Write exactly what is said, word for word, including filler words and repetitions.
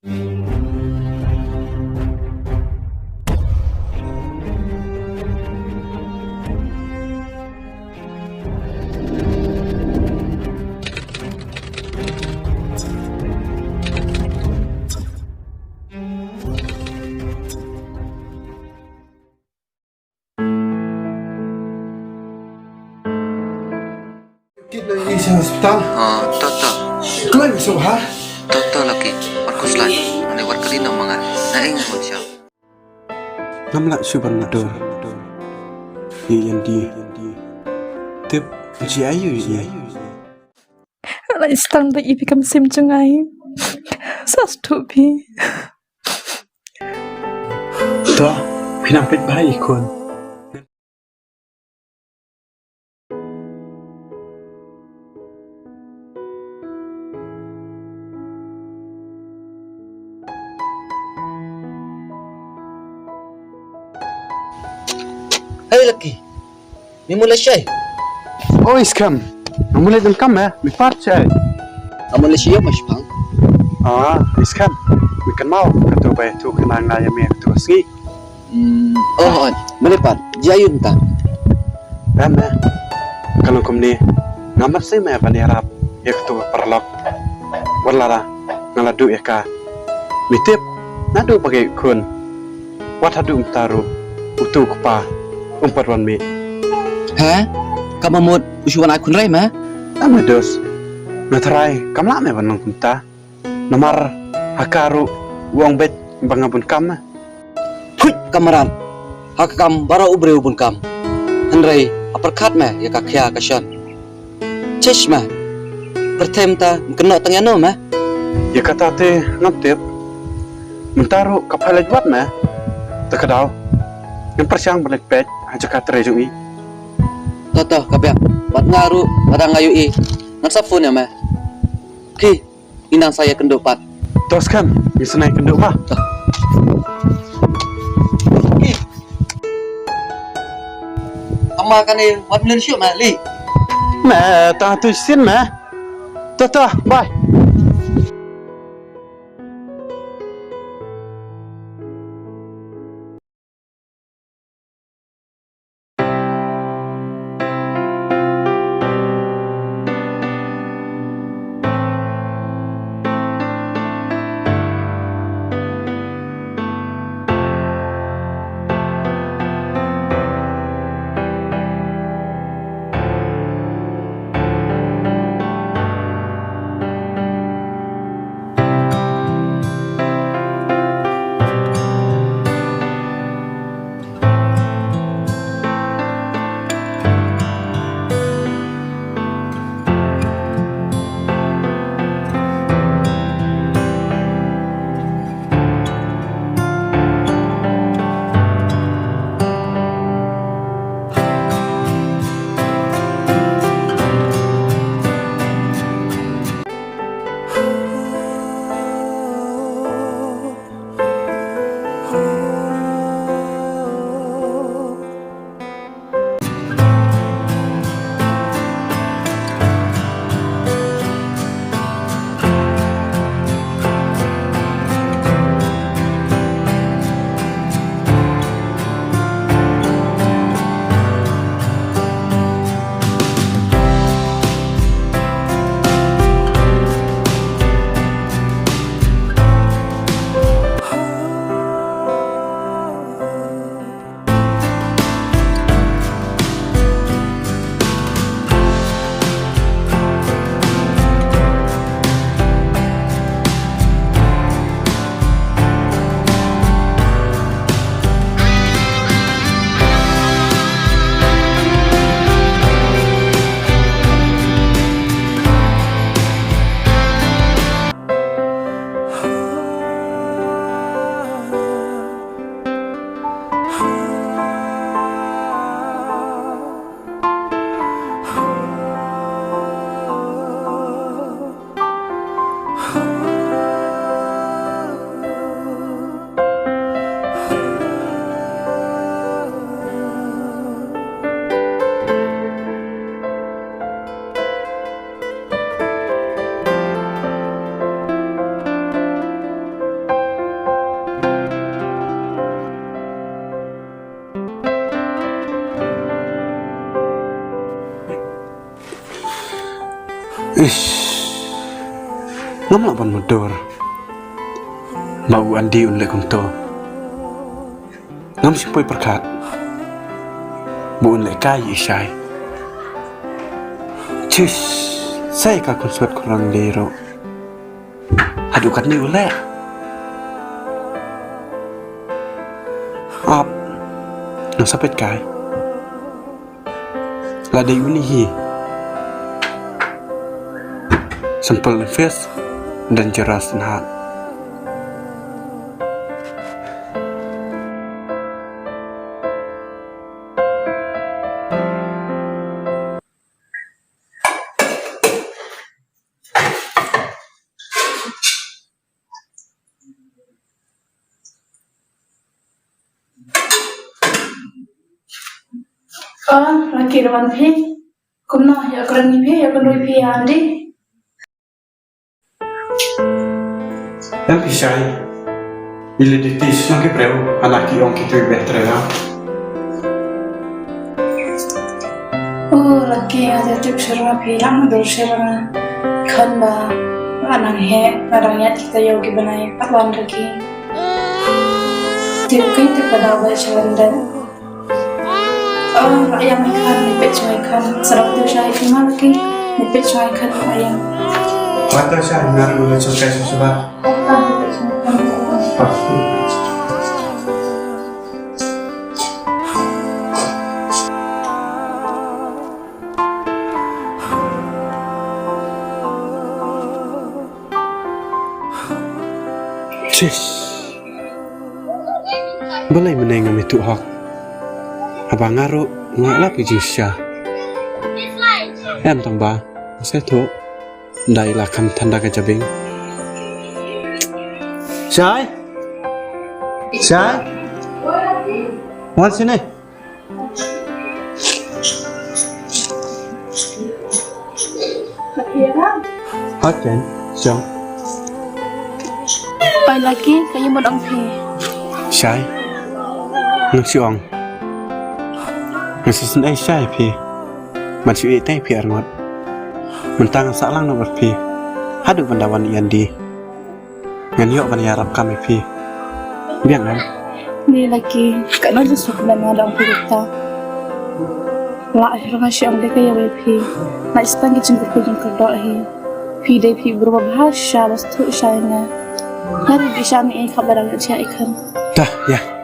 Kit na ini sa hospital. Ah, to, to. Kloi masuk ha? To, to, Lucky. Mar khuslai. Ane war kali na manga. Na ing mo siya. Ngam lah shu ban dur. Ye yan di. Tip ji ayu ye. Lai stang da ipi kam sim jngai. Sa stu pi. To, phi nang peit bha i khun. Hey Lucky, mi mula shai? Oi Skhem, mula dam kam eh, mi pat shai. Mula shai mas pang. Ah, Skhem, mi kan mau katu bai tu kena ngai mi katu sngi. Hmm, oh, oh, mele pat, jia yun ta. Ram eh. Ka long kumne, ngam lap sei me ban ïarap ïa katu ka paralok. Wat la ra, nga la duh ïa ka. Me tip, naduh ba ka ïaid khun. Wat haduh mynta ruh, utu u kpa um pat wan mih. He? Ka Mahmud u shu wan ai khun rei me? Ame dos. Me tharai, kam lah me ban long kumta. Namar ha ka ruh u ong beit ba nga bun kam. Huit, ka mrad. Ha ka kam baroh u briew bun kam. Hynrei ha pyrkhat me ïa ka khia ka shon. Chish me. Pyrthei mynta ym kynnoh tang ïano me? Ïa kata te ngam tip. Mynta ruh ka phai leit wad me. Te ka daw, ngam pyrshang ban leit peit ha jaka trei jong i. To to, ka biang. Bad nga ruh, lada nga ïohi, ngan sa phone ïa me. Ki, ngi nang sa ïakynduh pat. To Skhem, ngi sa nang ïakynduh ba. Ama kane wat mlien shuh ma li. Me ta tu sin me. To to, bye. Ish. Ngam lah ban mutdur ba u Andy un leh kumto. Ngam shym poi pyrkhat ba un leh kai ïa i Shai. Chish. Sa ïa ka khun sawt khun rang lei ruh. Haduh katne u leh. Ap. Nang sa peit kai. La dei une hi. Simple face, dangerous in heart. Oh, Lucky, da wan phi. Kumno, ïa kren ïa phi, ïa kren ïa phi ïa Andy. Em phi Shai. Ile di tis na ki breu, ana ki ong ki tu better ya. Oh, Lucky, nga tip shuh ruh nga phi, lang dur shuh ruh nga. Khan ba nga nang heh, nga dang ïaid kita ïew ki bnai, pat wan Lucky. Tip kai tip ka daw ba sha London. Oh, Ïa, me khan, me peit shai khan. Sa dang tu shai phi ma Lucky. Me peit shai khan, Ïa. Wat tu shai, nga ruh la shu kai shu shuwa. Chish. Balei mynne ngam ïathuh hok? Haba nga ruh nga lap ïa jingshisha. Em tang ba, nga sa ïathuh. Dei la kham than da ka jabieng. Shai? Shai? Wan shane. Okay, so. Oi Lucky, ka ïa mut ong phi. Shai. Ngan shu ong. Ngan shu sngewsih Shai phi. Ban shu ïeit ïa phi arngut. Mynta ngan sah lang noh bad phi. Haduh ban da wan ïa Andy. Ngan ïoh ban ïarap kam ïa phi. Biang em? Ni Lucky, katno jingsngewkmen nga da ong phi kata. Lah hi ruh nga shu ong dei ka ïa wei phi. Nga shu tang ki jingkyrkhu jingkyrdoh hi. Phi dei phi briew ba bha shisha ba sngewthuh shisha ïa nga. Nga ruh dei shisha ne ei khap ba dang ïa jia i khan. Tah, ïa.